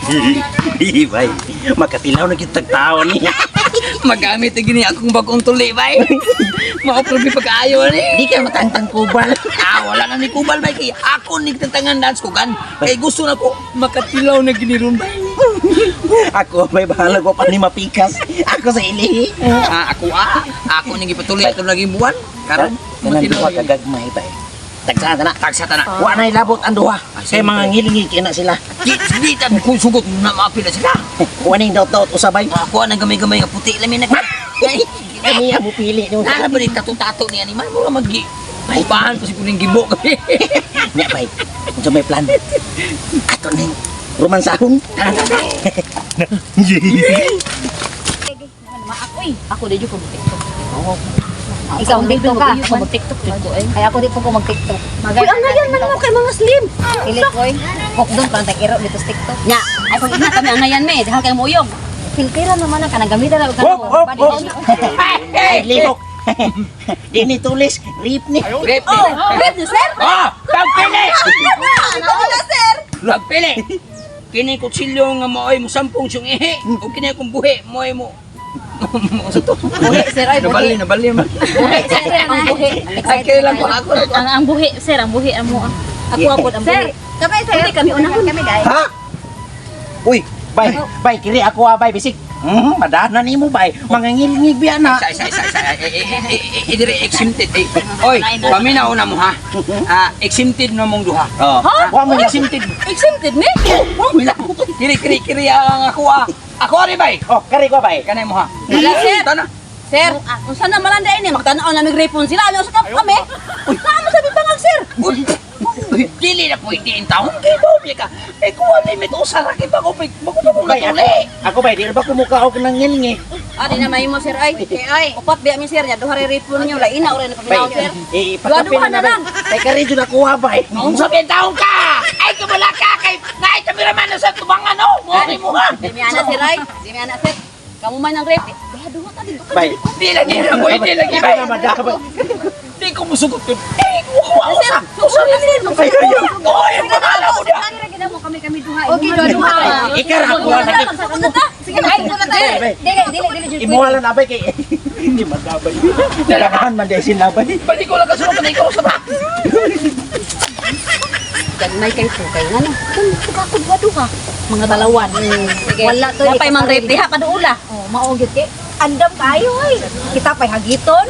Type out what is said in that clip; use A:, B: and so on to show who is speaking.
A: Bay, makatilaw na kitag tao niya.
B: Magamit na gini akong bagong tuli, bay. Maoprobi pagkaayo ni.
A: Di ka matangtang kubal.
B: Ah, wala na ni Kubal, bay. Kay ako ni tatangan dance ko gan. Kay gusto na ko makatilaw na gini ron, bay.
A: Ako may bahala ko pa ni mapikas. Ako sa ilihi.
B: Ah, ako ah. Ako ni gipatuloy atong naging buwan. Karon,
A: Kanan
B: matilaw
A: duha
B: na gini.
A: kagagmay bay. Tagsaan na.
B: Tagsa ta na.
A: Wa na ilabot ang duha. Kay mga ngilingil kina sila.
B: Di, di ta kung sugot na maapil na sila.
A: Wa ning daot-daot usabay.
B: Ako ang gamay-gamay nga puti lamin na. Ay,
A: Kami amo pili nyo.
B: nara ba ni tato-tato ni animal mo magi. Upahan pa si kuning gibo kami.
A: Nya bay. Unsa may plan? Ato ning romansahon.
C: Ako eh. Ako di jud ko TikTok.
D: Ikaw ang TikTok ka.
C: Ako mag-TikTok jud ko eh.
D: Ay ako di po ko mag-TikTok.
C: Uy, ang ngayon man mo kay mga slim.
D: Dili ko eh. Hokdon pa lang tag iro dito sa TikTok.
C: Nya, ay kung ina kami ang ngayon me, dahil kay moyog.
D: Filteran naman ang kanang gamitan na
A: Hop, hop, hop.
B: Hey,
A: Ay, lihok. Di ni tulis, rip ni.
B: Rep ni.
C: Red ni sir.
B: Ah, tagpili.
C: Wala sir.
B: Tagpili. Kini kutsilyo nga mo'y musampong siyong ihi o kini akong buhi mo'y mo. Mo sa to.
C: Buhi sir ay
B: Nabali,
C: buhi.
B: nabali man.
C: Buhi sir ang buhi.
B: Ay kailan ko ako.
C: Ang buhi sir, ang buhi ang mo. Ako ako ang buhi.
D: Kami sir.
C: Pwede kami unahon.
D: Kami dai.
A: Ha? Uy, bay, bay, kiri ako ah, bay, bisig. Madana nimo bay. Mga ngilingig biya na.
B: Sa sa sa sa eh, eh, eh, eh, dire exempted. Eh, Oy, kami na una mo ha. Ah, exempted na mong duha.
A: Oh. Wa mo na
B: Exempted.
C: Exempted me?
B: Wa mo lang. Kiri kiri kiri ang ako ah. Ako ari bay.
A: Oh, kari ko bay.
B: Kanay mo ha.
C: Wala, sir.
B: Tana.
C: Sir, unsa na malanday ni magtan-aw na mig refund sila. Ano sa kami? Uy, naamo sa bibangag sir.
B: Uy, uy, dili na pwede in taon. Kay ba ka? Eh, kuha limit usa ra kay bago bago pa kong
A: Bay, ako,
B: natuli.
A: ako bay, di na ba kumuka og nang ngilingi?
C: Ah, di na mahimo sir ay.
D: Ay.
C: Upat biya mi sir nya duha ray refund niyo lain na ora na
A: Bay,
C: paminaw sir.
A: eh, pakapin
C: Duha-duha
A: na
C: na
A: bay.
C: lang.
A: Kay kari jud ako ha bay.
B: Unsa ba taon ka? Ay kamala ka kay naay kameraman na sa tubangan oh. Mo ni mo ha.
C: Di mi ana sir ay. Di mi ana sir. Kamu man ang rep. Duha duha ta dito ka.
A: Bay.
B: Di lagi na pwede lagi bay.
A: Ako na madabay.
B: Di ko musugot yun. Eh, kuha usa.
C: Usa na sir.
A: Ay, ay, ay.
B: Oy, ang pangalan mo diya.
C: Kami kami duha.
D: Okay, duha duha.
A: Ikar ako ha lagi.
C: Sige, ay na tayo.
A: Bay,
D: Dili dili dili jud.
A: Imuha lang na bay kay hindi madabay. Dalahan man di sila bay.
B: Balik ko lang kasunod kanay ko sa ba.
C: Gagmay kay ko kay ngano. Kun ako duha duha. Mga dalawan.
D: Sige. Wala to.
C: Napay mang rep diha paduula.
D: Oh, mao gyud kay andam kayo ay. Kita pay hagiton.